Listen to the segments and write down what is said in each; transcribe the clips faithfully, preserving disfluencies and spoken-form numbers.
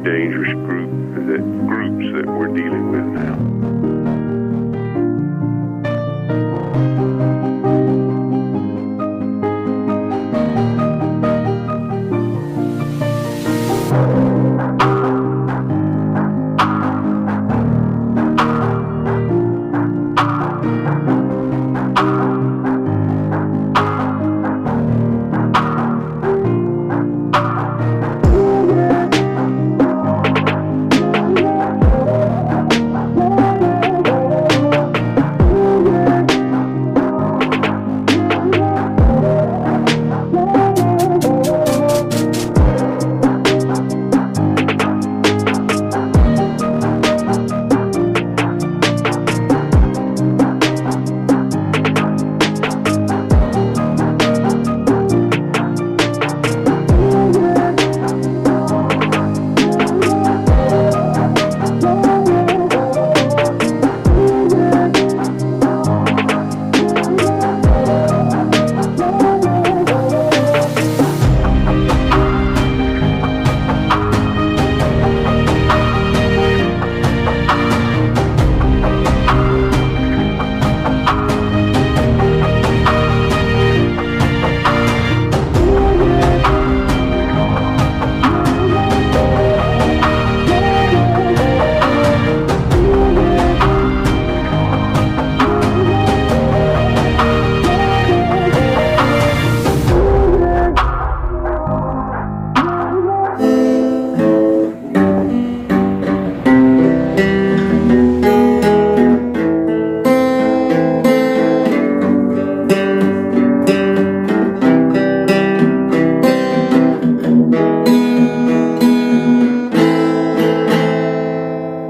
dangerous group that groups that we're dealing with now.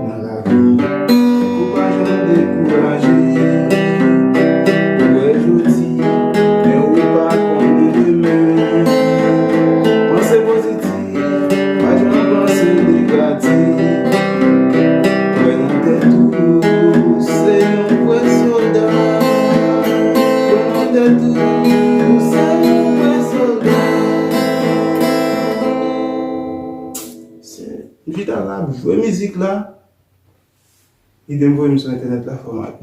Nan lavi, ou pa janm dekouraje. Ou wè jodi, men ou pa konnen demen. Panse pozitif, pa janm panse negatif. Kwè nan tèt ou, se yon vrè sòlda. Kwè nan tèt ou, se yon vrè sòlda. Se, m chita la, ap jwe mizik la. Lide m voye m sou entènèt la, fò m al.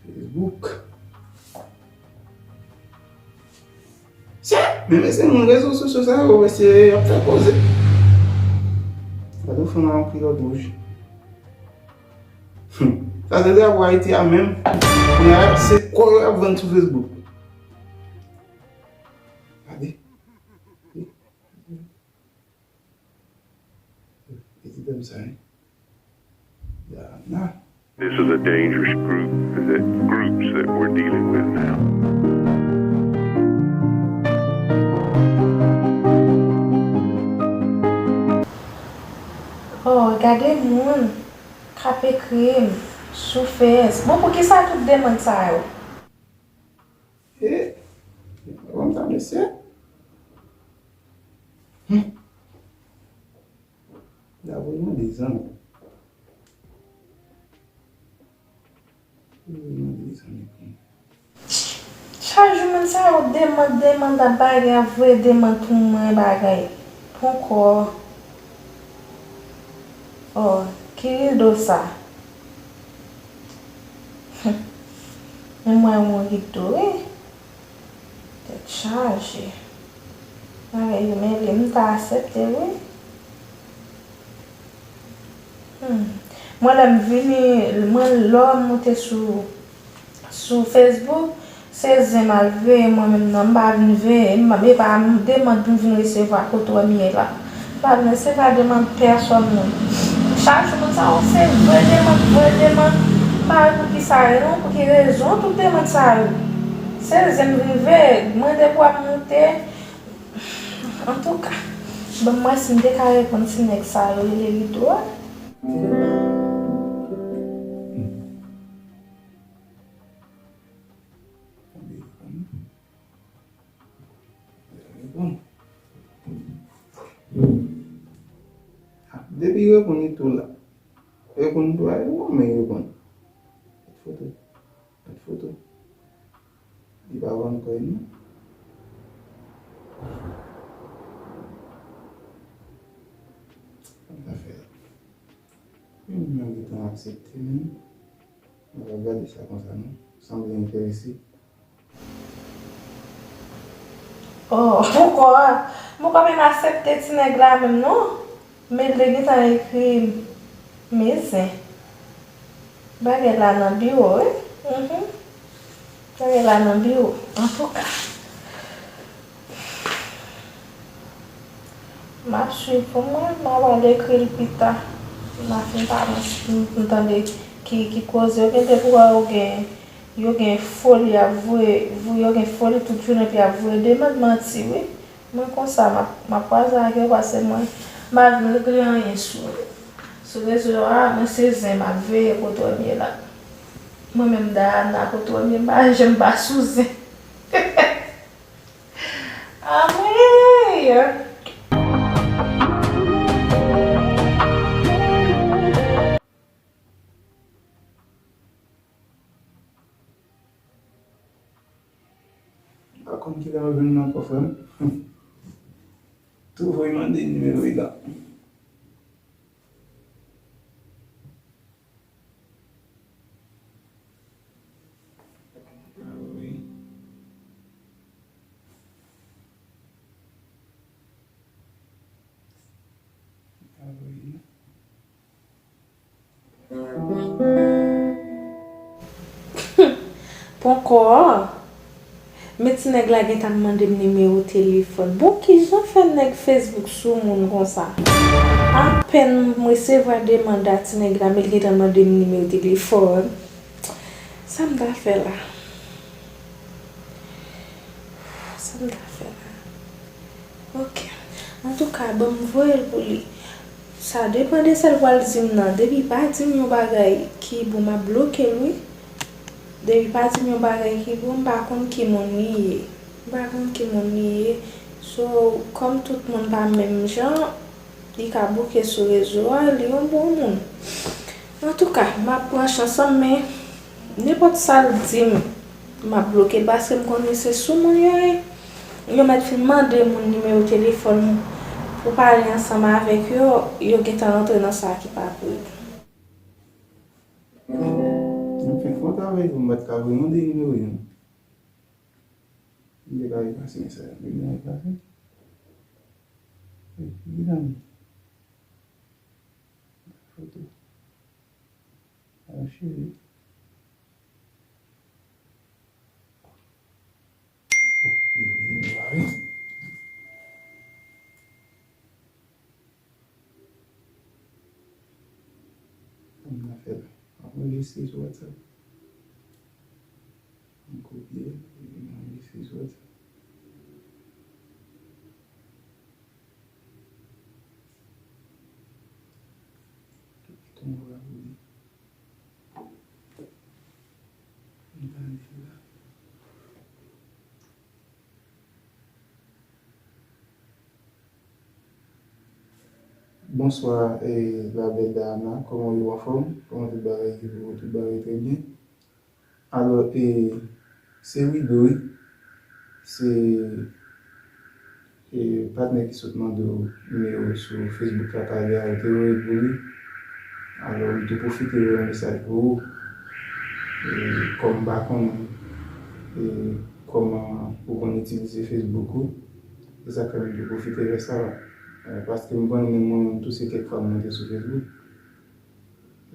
Facebook. Chè! Men mesye, moun rezo sosyo sa yo, mesye, y ap fè koze. Gade yon fanm ak yon kilòt wouj. Hmm. Sa se drapo Ayiti a menm. Kounye a, se kò yo y ap vann sou Facebook. Gade. Pitit dam sa, wi. Dana. This is a dangerous group that groups that we're dealing with now. Oh, gade moun k ap ekri m sou Face. Bon, poukisa tout demann sa yo? E, kòmsa, mesye. Hmm. Dapre mwen, de zanmi. Mwen di sa, men. Chak jou moun sa yo demann, demann, ap bagay, ap voye demann pou mwen bagay. Ponkò. Oh, ki rido sa? Men mwen yon rido, wi. Tèt chaje. Bagay yo mele, m ta aksepte, wi. Hmm. Mwen, lè m vini, mwen, lè m moute sou, sou Facebook, se zen m al veye mwen menm nan, m pa vin veye, m, e pa demann pou m vin resevwa kote w wè m ye la. M pa vin resevwa demann pèsòn moun. Chak jou moun sa yo se voye demann, voye demann. M pa wè pou ki sa yo non, pou ki rezon tout demann sa yo. Se zen m vin veye, mwen depi w ap moute, Antouka, ban m wè si m te ka reponn ti nèg sa yo rele rido a. Depi reponn li tou la. Reponn tou la, e bon, men reponn. Foto. Met foto. Li pa vann kò li non. Sa fè. Yon moun gentan aksepte menm. Mwen pa gade sa konsa non. Sanble enterese. Oh, poukò a? Poukò menm aksepte ti nèg la menm non? Men l te gentan ekri m. Men zen. Bagay la nan biwo, wi. Mhm. Bagay la nan biwo. Antouka. M ap swiv pou mwen, m ap al ekri l pita. M ap fin pa m, m, m tande ki, ki koze yo gen de pwa yo gen, yo gen foli ap voye, voye, yo gen foli tout jounen epi ap voye demann manti, wi. Mwen konsa, m ap, m ap kwaze ak yo, paske mwen, m pa vle regle anyen sou, sou rezo a, mwen se zen, m ap veye kote w ye la. Mwen menm, Dayana, kote w ye, m pa janm pa sou zen. Anmwey! M pa konn kilè w jwenn nan kòfrè m. Tou voye mande nimewo l la. Ah wi. Ah wi. Ponkò. Men ti nèg la gentan mande m nimewo telefòn. Bon, kijan fè nèg Facebook sou moun konsa? Apèn m resevwa demann a ti nèg la, men l gentan mande m nimewo telefòn. Sa m ta fè la? Sa m ta fè la? Ok. Antouka, ban m voye l pou li. Sa depann de sa l pral di m nan. Depi pa di m yon bagay ki bon, m ap bloke l, wi. Depi pa di m yon bagay ki bon, m pa konn ki moun li ye. M pa konn ki moun li ye. So, kòm tout moun pa menm jan, li ka bouke sou rezo a, li yon bon moun. Antouka, m ap pran chans lan, men nenpòt sa l di m, m ap bloke l, paske m konnen se sou moun yo ye. Yo mèt fin mande moun nimewo telefòn pou pale ansanm avèk yo, yo gentan rantre nan sa ki pa pou yo. M fè fon travay pou m pa t ka voye mande nimewo yo. M te ka efase mesaj la, men m efase. Epi, medam, foto. Ala cheri. Oh, li voye nimewo a, wi. Sa m ta fè la? M ap anrejistre sou WhatsApp. M kopye l, epi m anrejistre sou WhatsApp. Tout moun va voye. M ta di la. Bonswa, eh, la belle Dayana, kòman w ye, w anfòm? Kòman tout bagay ye pou ou? Tout bagay trè byen. Alò, eh, se Rido, wi. Se, eh, patnè ki sot mande w nimewo sou Facebook la talè a, ou te voye l pou li. Alò, m tou pwofite voye yon mesaj pou ou. Eh, kòm m pa konnen, eh, kòman ou konn itilize Facebook ou, se sa k fè m tou pwofite fè sa. Eh, paske m konnen menm mwen menm tou se kèk fwa m monte sou Facebook.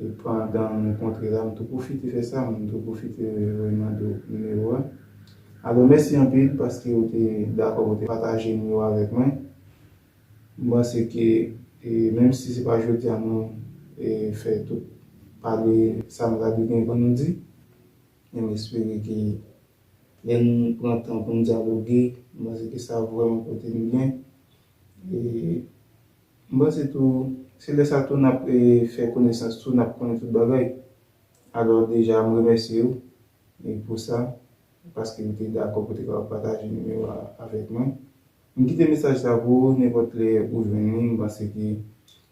E pandan nou kontre la, m tou pwofite fè sa, m tou pwofite voye mande w nimewo a. Alò, mèsi anpil paske ou te dakò pou te pataje nimewo avèk mwen. M panse ke, e, menm si se pa jodi a nou, e, fè tout pale sa nou ta dwe gen pou nou di, men m espere ke lè n pran tan pou n dyaloge, m panse ke sa vrèman pote n byen. E m panse tou, se lè sa tou n ap, e, fè konesans tou, n ap konnen tout bagay. Alò, deja, m remèsye w, e, pou sa, paske w te dakò pou te kapab pataje nimewo a avèk mwen. M kite mesaj sa pou ou, nenpòt lè ou jwenn li, m panse ke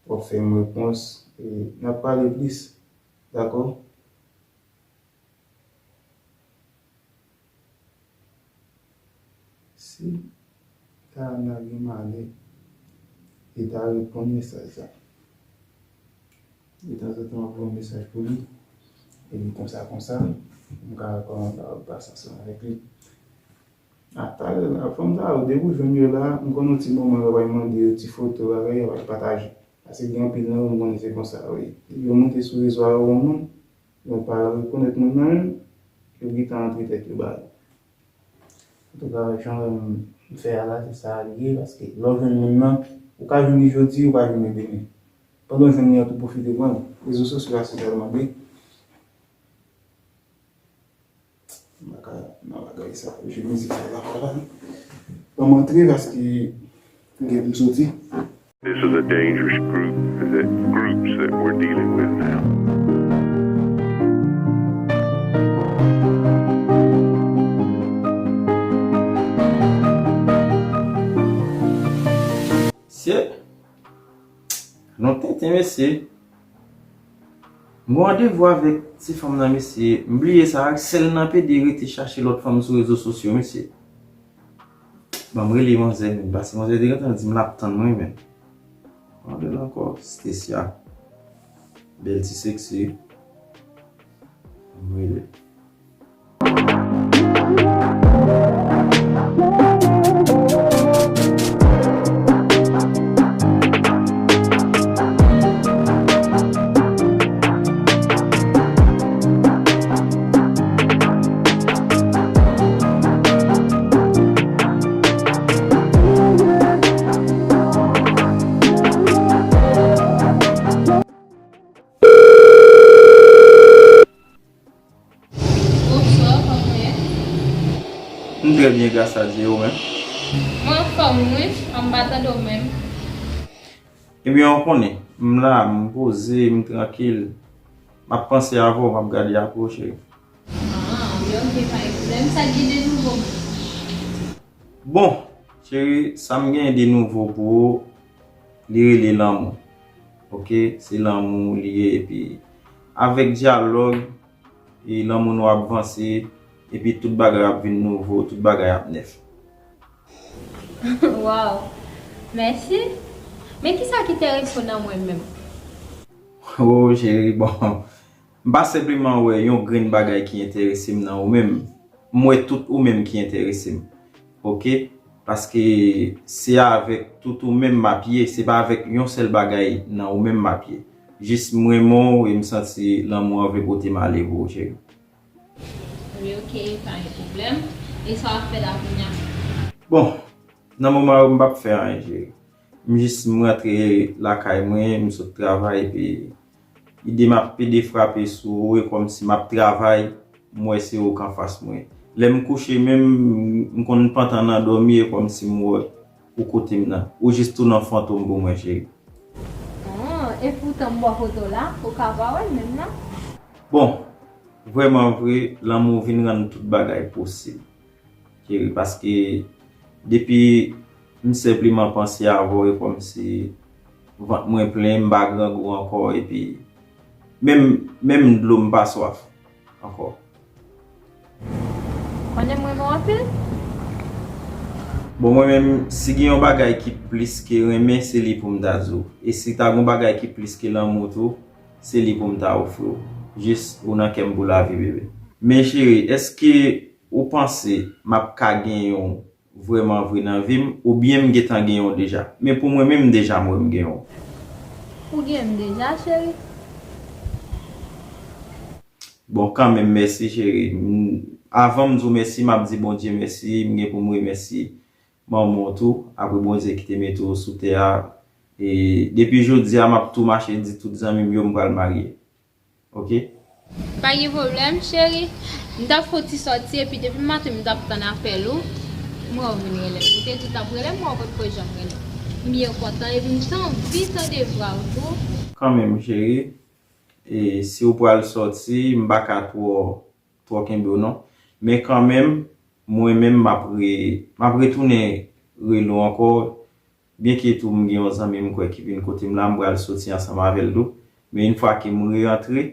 w ap fè m repons, e n ap pale plis. Dakò? Si Tana gen male, li ta reponn mesaj sa. Detanzantan, m ap voye yon mesaj pou li. Epi konsa, konsa, m ka kòmanse ap pase ansanm avèk li. A, talè la, fanm sa yo, depi w jwenn yo la, m konn yon ti moman yo pral mande yo ti foto, bagay yo pral pataje. Paske gen anpil nan yo, m konnen se konsa yo ye. Yo monte sou rezo a, yo wè yon moun, yo pa rekonèt moun nan menm, yo gentan antre tèt yo ba yo. Antouka, jan m fè a la, se sa li ye, paske lè w jwenn moun nan, ou ka jwenn li jodi, ou pa jwenn li demen. Pandan w jwenn li an tou, pwofite pran l. Rezo sosyo a se tèlman big. M pa ka nan bagay sa, jwe mizik sa la, pa la. Ban m antre paske m gen pou m soti. This is a dangerous group, the groups that we're dealing with now. Mesye, nou tenten, mesye. M gen randevou avèk ti fanm nan, mesye. M bliye sa, sèl nan pede rete chache lòt fanm sou rezo sosyo, mesye. Ban m rele manzè, men, paske manzè te gentan di m l ap tann mwen, men. Gade l ankò, Stecia. Bèl ti seksi. Ban m rele. Bonswa, kòman w ye? M trè byen, gras a Dye, ou menm? Mwen anfòm, wi, m pa tande w menm. Ebyen, ou konnen, m la, m poze, m trankil. M ap panse avè w, m ap gade apwoche. Ah, wi, ok, pa gen pwoblèm. Sa k gen de nouvo menm? Bon, cheri, sa m gen de nouvo pou ou, li rele lanmou. Ok, se lanmou li ye, epi avèk dyalòg, e lanmou nou ap vanse, epi tout bagay ap vin nouvo, tout bagay ap nèf. Waw! Mèsi! Men kisa ki enterese w nan mwen menm? Oh, cheri, bon, m pa senpleman wè yon grenn bagay ki enterese m nan ou menm. M wè tout ou menm ki enterese m. Ok? Paske se avèk tout ou menm m ap ye, se pa avèk yon sèl bagay nan ou menm m ap ye. Jis m renmen w e m santi lanmou an vle pote m ale pou ou, cheri. Wi, ok, pa gen pwoblèm. E sa w ap fè la kounye a? Bon, nan moman yo, m p ap fè anyen, cheri. M jis, m rantre lakay mwen, m sot travay, epi ide m ap pede frape sou ou, e kòmsi m ap travay, m wè se ou k anfas mwen. Lè m kouche menm, m konn pantan nan dòmi, e kòmsi m wè ou kote m nan. Ou jis tounen yon fantom pou mwen, cheri. Ah, e poutan m bò kote w la, ou ka pa wè l menm non? Bon, vrèman vre, lanmou vin rann tout bagay posib. Cheri, paske depi m senpleman panse avè w, e kòmsi vant mwen plen, m pa grangou ankò, epi menm, menm dlo m pa swaf ankò. Konnen m renmen w anpil? Bon, mwen menm, si gen yon bagay ki plis ke renmen, se li pou m ta di w. E si ta gen yon bagay ki plis ke lanmou tou, se li pou m ta ofri w. Jis ou nan kè m pou lavi, bebe. Men cheri, èske ou panse m ap ka genyen w vrèman vre nan vi m, oubyen m gentan genyen w deja? Men pou mwen menm, m deja m wè m genyen w. Ou genyen m deja, cheri? Bon, kanmenm, mèsi, cheri. M, avan m di w mèsi, m ap di Bondye mèsi. M gen pou m remèsye manman w tou, apre Bondye ki te mete w sou tè a. E depi jodi a, m ap tou mache di tout zanmi m yo m pral marye. Ok? Pa gen pwoblèm, cheri. M t ap fè yon ti sòti, epi depi maten m t ap tann apèl ou. M wè w vin rele m. Ou te di w t ap rele m, m wè w potko janm rele m. M byen kontan, epi m t anvi tande vwa w tou. Kanmenm, cheri, e si w pral sòti, m pa ka twò, twò kenbe w non. Men kanmenm, mwen menm, m ap re, m ap retounen rele w ankò. Byenke tou m gen yon zanmi m kwè ki vin kote m la, m pral soti ansanm avè l tou. Men yon fwa ke m rerantre,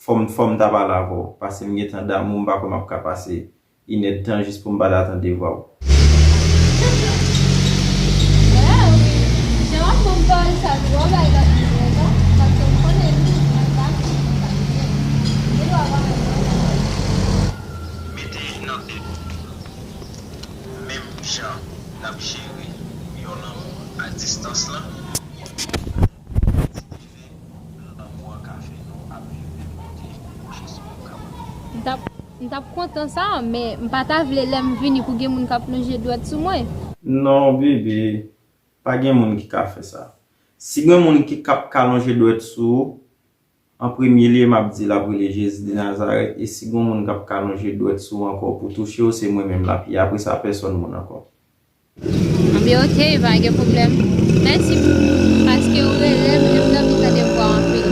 fò m, fò m ta pale avè w, paske m gentan damou, m pa kwè m ap ka pase inèdtan jis pou m pa ta tande vwa w. Distans lan, lanmou an ka fè nou ap viv menm kote, pwoche sou menm kaba. M t ap, m t ap kontan sa, men m pa ta vle lè m vini pou gen moun k ap lonje dwèt sou mwen. Non, bebe, pa gen moun ki ka fè sa. Si gen moun ki k ap ka lonje dwèt sou ou, an premye lye, m ap di l ap rele Jezi de Nazarèt, e si gen moun k ap ka lonje dwèt sou ou ankò pou touche w, se mwen menm l ap ye. Apre sa, pèsòn moun ankò. Anben, oke, pa gen pwoblèm. Mèsi paske ou rele m, e m t anvi tande vwa w anpil.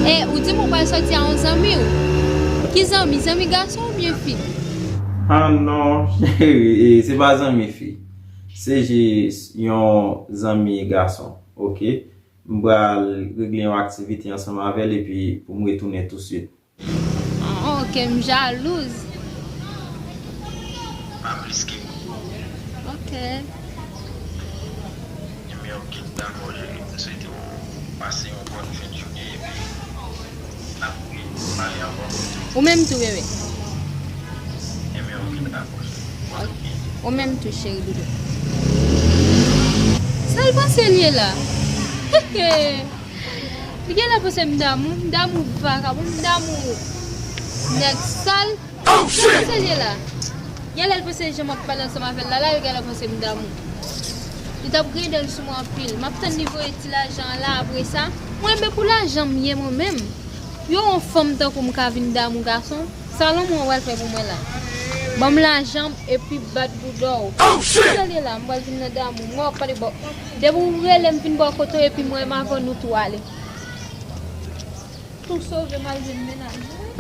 E ou di m ou pral sòti a yon zanmi w. Ki zanmi? Zanmi gason oubyen fi? Ah non, cheri, e, se pa zanmi fi. Se jis yon zanmi gason, oke? M pral regle yon aktivite ansanm avè l epi pou m retounen tousuit. Oh, ok, m jalouz. Pa plis ke. Ok. Ebyen, ok, dakò, cheri. M swete w pase yon bòn fen de jounen epi n ap pale ankò. Ou menm tou, bebe. Ebyen, ok, dakò, cheri. Ou menm tou, cheri doudou. Sa l panse l ye la? Li genlè panse m damou, m damou vakabon, m damou nèg sal. Sa l panse l ye la? Genlè l panse jan m ap pale ansanm avè l la, la, li genlè panse m damou. Li t ap griden l sou mwen anpil. M ap tann li voye ti lajan an la, apre sa, mwen, men pou lajan m ye mwen menm. Yo, yon fanm tankou m ka vin damou gason? Sa lanmou an pral fè pou mwen la? Ban m lajan m epi bat bouda w. Sa l ye la, m pral vin nan damou. M wè w ap pale bò. Depi w rele m vin bò kote w epi m wè m avè w, nou tou ale. Tou sove m al jwenn mennaj mwen.